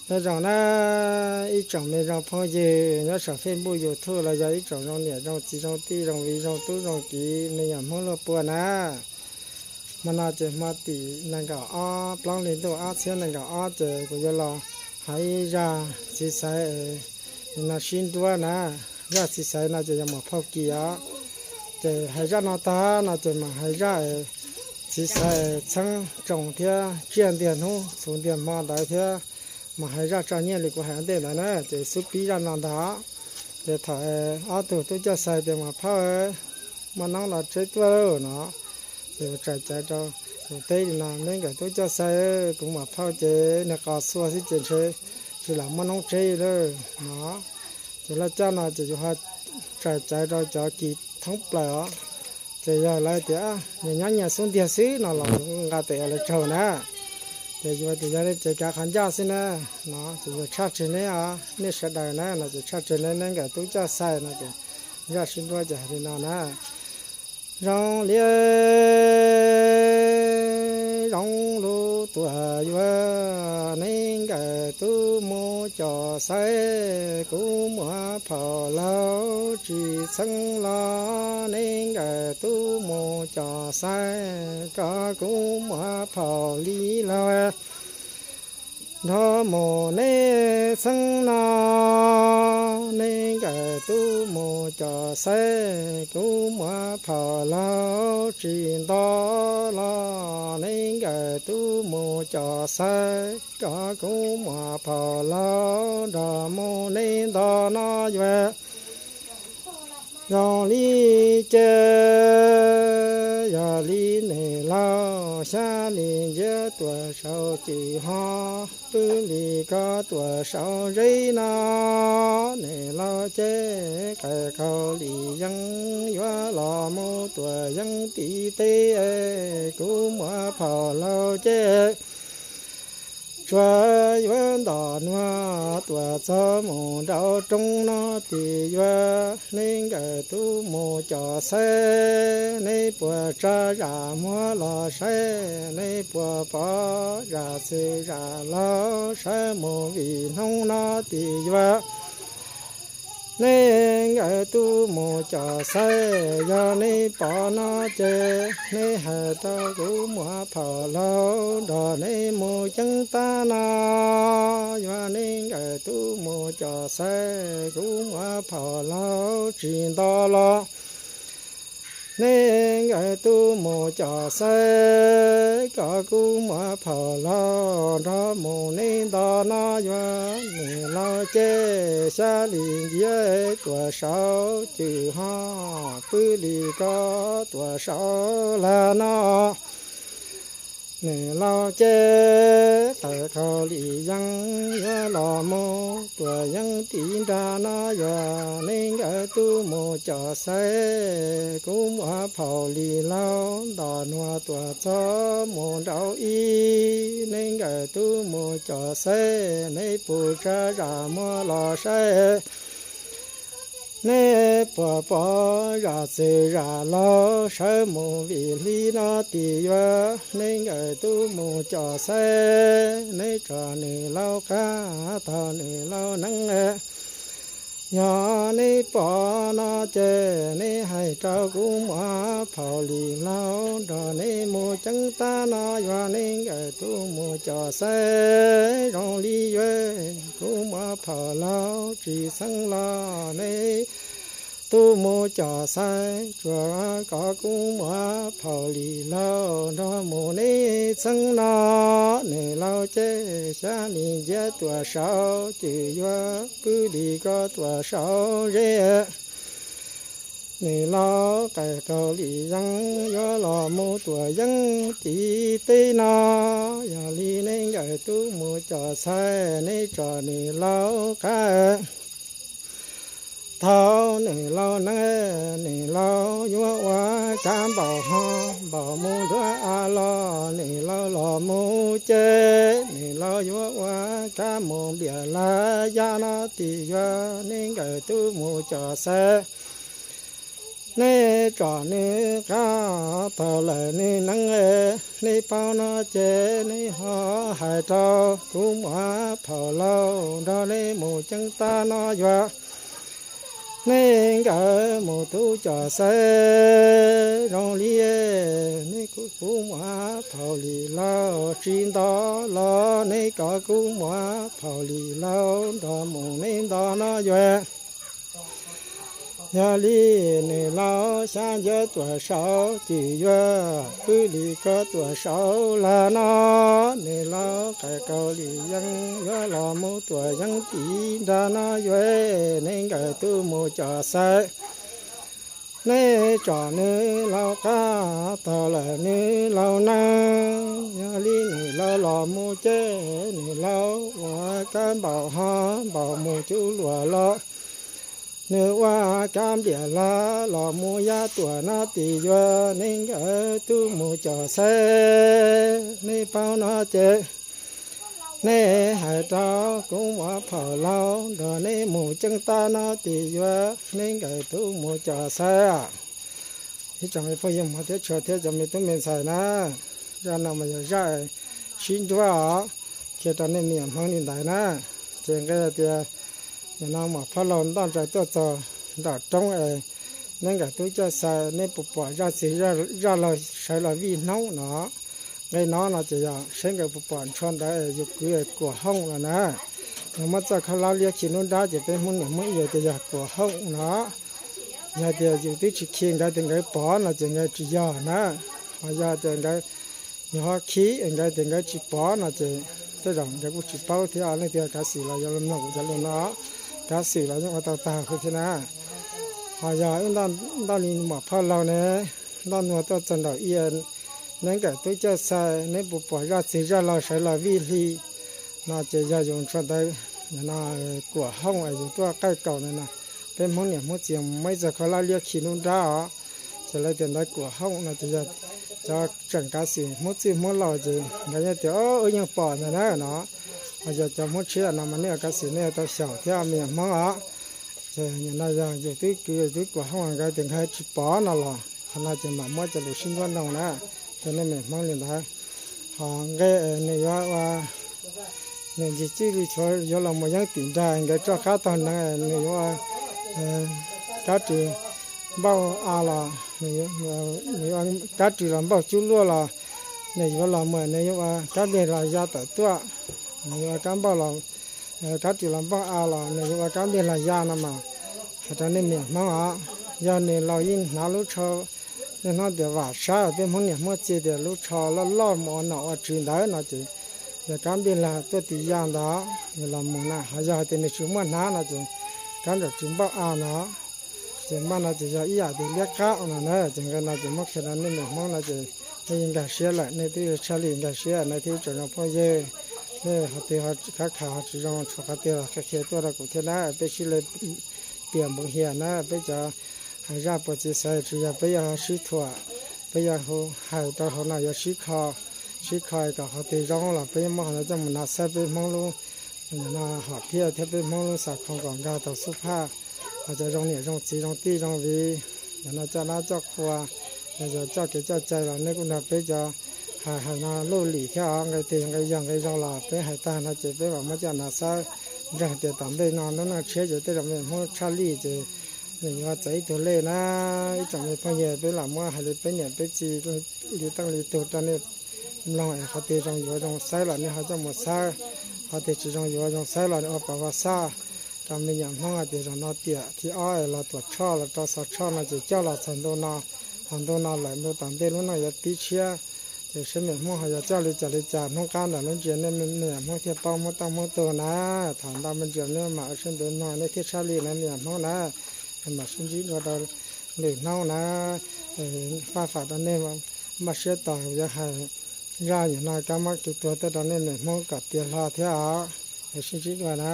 Nyob zoo na, ib tsoom me zoo phooj ywg nyob saum Facebook, YouTube los yog ib tsoom zoo niam zoo txiv zoo tij zoo viv zoo tub zoo kiv me nyuam Hmoob luaj puag na. Hmo no ces hmo tim nees nkaum ob plaub hli ntuj ob txhiab nees nkaum ob ces kuv yuav los hais ib zaj txiv xaiv no sib nruab na. Zaj txiv xaiv no ces yog muam Phauj Kis os. Ces hais zaj no tag no ces mam hais zaj txiv xaiv txheeb tsoos thiab tsiaj ntiag hnub txhuv ntiag hmo ntawd thiab, mas hais zaj tso nyiaj li kuv hais ua ntej ntawd na. Ces xub pib zaj no ntag. Ces thaum ob tug tub coj xaiv tias muam Phauj, muaj noob los tseb tuaj no, ces kuv txais caiv rau, kuv teb li no, neb nkawm tub coj xaiv, kuv muam Phauj ces niag qos xua xwb ces ntshe tsis lam muaj noob tseb lawm no. Ces laj caj no ces yus ho txais caiv rau cov kis thoob plaws os. Ces yog lawv tias nyias nyob nyias xub ntiag xwb no los nqa tes lawv tsaug na. Ces yus tias yog li ces kav qhov ncaj xwb na no, ces yus tshaj tseg neb os, nej sawv daws na no, ces tshaj tseg neb, neb nkawm tub coj xaiv no ces zaj sib nruab ces hais li no na. Zoo li zoo lub tuam yuav, neb nkawm tub mus coj xaiv, kuv muam Phauj Lauj tsis txheeb los, neb nkawm tub mus coj xaiv, kom kuv muam Phauj Lis Lauj nrog mus neb txheeb no. Neb nkawm tub mus coj xaiv, kuv muam Phauj Lauj tsis nto los, neb nkawm tub mus coj xaiv, kom kuv muam Phauj Lauj nrog mus neb nto no yuav. Zoo li ces yog li niam laus xya li nciab tuam saum cwm ho, pw li ko tuam saum zeb no. Niam laus ces qaij qaug li yeeb yuav los mus tuam yeeb tim teb, kuv muam Phauj Lauj ces tsuas yuav ntom nuav tuam txog mus nraum roob no tim yuav. Neb nkawm tub mus coj xaiv, neb puas tsa zam muag los saib, neb puas pom zam txwg zam laug sawv mus vim hnub no tim yuav. Neb nkawm tub mus coj xaiv, yog neb pom no ces neb hais rau kuv muam Phauj Lauj nrog neb mus ceeb tab no. Yog neb nkawm tub mus coj xaiv, kuv muam Phauj Lauj tsis nto los, neb nkawm tub mus coj xaiv, kom kuv muam Phauj Lauj nrog mus neb nto no. Yog niam laus ces xya li nciab tuam saum cwm ho, pw li ko tuam saum lag no. Niam laus ces qaij qaug li yeeb yuav los mus tuam yeeb tim nrag no. Yog neb nkawm tub mus coj xaiv, kuv muam Phauj Lis Lauj ntom nuav tuam txog mus nraum ib. Neb nkawm tub mus coj xaiv, neb puas tsa zam muag los saib, neb puas pom zam txwg zam laug sawv mus vim hli no tim yuav. Neb nkawm tub mus coj xaiv, neb tso niam laus qab taug niam laus neeb. Yog neb pom no ces neb hais rau kuv muam Phauj Lis Lauj nrog neb mus ceeb tab no. Yog neb nkawm tub mus coj xaiv, zoo li yuav kuv muam Phauj Lauj tsis xeeb los, neb tub mus coj xaiv, tsuas kom kuv muam Phauj Lis Lauj nrog mus neb txheeb no. Niam laus ces xya li nciab tuam saum cwm yuav, pw li ko tuam saum zeb. Niam laus qaij qaug li yeeb yuav los mus tuam yeeb tim teb no. Yog li neb nkawm tub mus coj xaiv, neb tso niam laus qab taug niam laus neeb. Niam laus yuav ua kab npaum ho npaum mus nruab av los, niam laus los mus ces niam laus yuav ua kab mus npias laj yaj no tim yuav. Neb nkawm tub mus coj xaiv, Nej tsom nws qab taug lawm nws neeb, nej paub no ces nej ho hais rau kuv muam phauj laus nrog nej mus ceeb tab no yuav nej nkawd mus tub coj xaiv zoo li nej kuv muam phauj Lis Lauj tsis nto los nej kom kuv muam phauj Lis Lauj nrog mus nej nto no yuav. Yog li nws laus xyab ncawv tuam saud cim yuav pwb li koj tuam saud lag no, nws laus qaim kaus li yeeb yuav los mus tuam yeeb tim nrag no yuav nej nkawd tub mus coj xaiv. Nej tsom nws laus qab taug lawm nws laus neeb, yog li nws laus los mus ces nws laus ua kab npaum ho npaum mus cub luam los, nws ua kab npliam lag los mus yaj tuam no tim yuav nej nkawd tub mus coj xaiv. Nej paub no ces nej hais rau kuv muam phauj laus nrog nej mus ceeb tab no tim yuav nej nkawd tub mus coj xaiv. Ib tsoom me phooj ywg hmov thiab tshua thiab cov me tub me ntxhais na, zaj no mas yog zaj sib ncuab os, qhia rau nej me nyuam Hmoob li ntawd na. Ces nqe tias, nim no muam phauj laus ntaj ntsais tuaj txog nram roob es neb nkawd tub coj xaiv neb puas pom zaj txiv zaj laug sawv los vij hnub no. Nqe no no ces yog seb nkawd puas pom ntsho ntawd yus kwv kuam hooj no na. Yog muab txoj khaub hlab liab khi nruab nrab ces peb Hmoob niam Hmoob ib yam tias yog kuam hooj no. Yog tias yus twb tsis khi nkawd tias nkawd pom no ces nkawd tsis yog na. Ho yog tias nkawd, yus ho khi nkawd tias nkawd tsis pom no ces tej zaum nkawd kuj tsis paub thiab. Leej twg kav xwm los yuav los mloog kuv cov lus no, kav xwm los yeej ua tau tag thiab na. Ho yog wb ntaj li muam phauj laus ne, ntaj nuag tuaj txog nraum ia, neb nkawd tub coj xaiv neb puas pom zaj txiv zaj laug sawv los vij hli no ces yog yus ntsho ntawd kuam hooj es yus tuaj qaij kaus no na. Peb Hmoob niam Hmoob txiv muab ib txoj khaub hlab liab khi nruab nrab os, ces lawv tias ntawd kuam hooj no ces yog cov tseem kav xwm Hmoob txwj Hmoob laus ces nkawd yeej tias wb yeej pom ntag na no. Ho yog cov Hmoob tshiab no mas nej ua kav xwm nej yuav tau xyaum thiab me nyuam Hmoob os. Ces nim no yog yus twb kwv yus twb kuam hooj nkawd tias nkawd tsis pom no los qhov no ces mam muab cov lus sib ncuab noo na, rau nej me nyuam Hmoob li ntawd. Ho nqe nws yuav ua, nws ncig txij li tshuav yuav los mus yeeb tim nrag nkawd toj qab tog neeg nws yuav ua kab ris npauj a los, kab ris los npauj cub luaj los, nws yuav los mus nws yuav ua kab npliag los ya tawm tuaj, nws yuav ua kab npauj los, kab ris los npauj a los nws yuav ua kab npliag los ya no mas, hais rau nej me nyuam Hmoob os, yog nws laus yeej hnav lub tsho, nej hnov tias vam sab, peb Hmoob niam Hmoob txiv tias lub tsho loj loj mus ua nom ua tswv ntawd no ces yog kab npliag los tuaj tim ya ntawd nws los mus na. Ho yog hais tias nws tsis muaj hnav no ces kab nraum ris npauj a no, ces npauj no ces yog ib yam tias liab qab no na. Ces nqe no ces muab qhia rau nej me nyuam Hmoob no ces nej yeej nkag siab lawm, nej twb yog tshaj li nkag siab no thiab ib tsoom zoo phooj ywg. Nej qhov twg khab khav ho tsis zoo tshuav qhov twg los qhia qhia tuaj rau kuv thiab na, peb sib le piam npoos hiam na, peb cov hais zaj puas txiv xaiv tsis yog peb yuav sib thuam, peb yuav hais rau hauv no yuav sib kho, sib kho kom qhov twg zoo los peb muab qhov no coj mus hnav xawb peb Hmoob lub no hom phiaj thiab peb Hmoob lub xav khoom kom nkag tau xub phaj. Ho cov zoo niam zoo txiv zoo tij zoo viv, yog no coj dab coj qhua, yog coj kev coj cai los nej kuj nrog peb cov hais hais no luj lim thiab os, nqe twg nqe yog nqe zoo los peb hais tag no ces peb mam muab coj hnav xawb. Ntseeg tias tom ntej no lub neej tshiab ces tej zaum me nyuam Hmoob tshaj lij ces nws yuav txawv ib tug lej na, ib tsoom me phooj ywg, peb lam muab hais li peb niam peb txiv li teej li tug rau nej mloog es qhov twg zoo yuav zoo xawb los nej ho coj mus xawb, qhov twg tsis zoo yuav zoo xawb los nej ua pov vaj xaj. Rau me nyuam Hmoob hais tias zaum no tiam thib ob es los Tuam Tshoj los rau Xov Tshoj no ces coj los txog ntu no, ho ntu no lawm ntu tom ntej lub neej yuav tib tshiab. Ces seb me nyuam Hmoob ho yuav coj li cas li cas hnub qab ntawm lub ntsia nej me nyuam Hmoob thiaj paub Hmoob teej Hmoob tug na. Tham ntau me ntsis nej mam ua siab ntev mloog nej thiaj tshaj lij na me nyuam Hmoob na. Mam sib ntsib dua rau lwm hnub na. Faj fam rau nej, npaj siab tos yuav hais zaj nim no kab mob kev tuag tuaj rau nej me nyuam Hmoob kom tiav hlo thiab os. Sib ntsib dua na.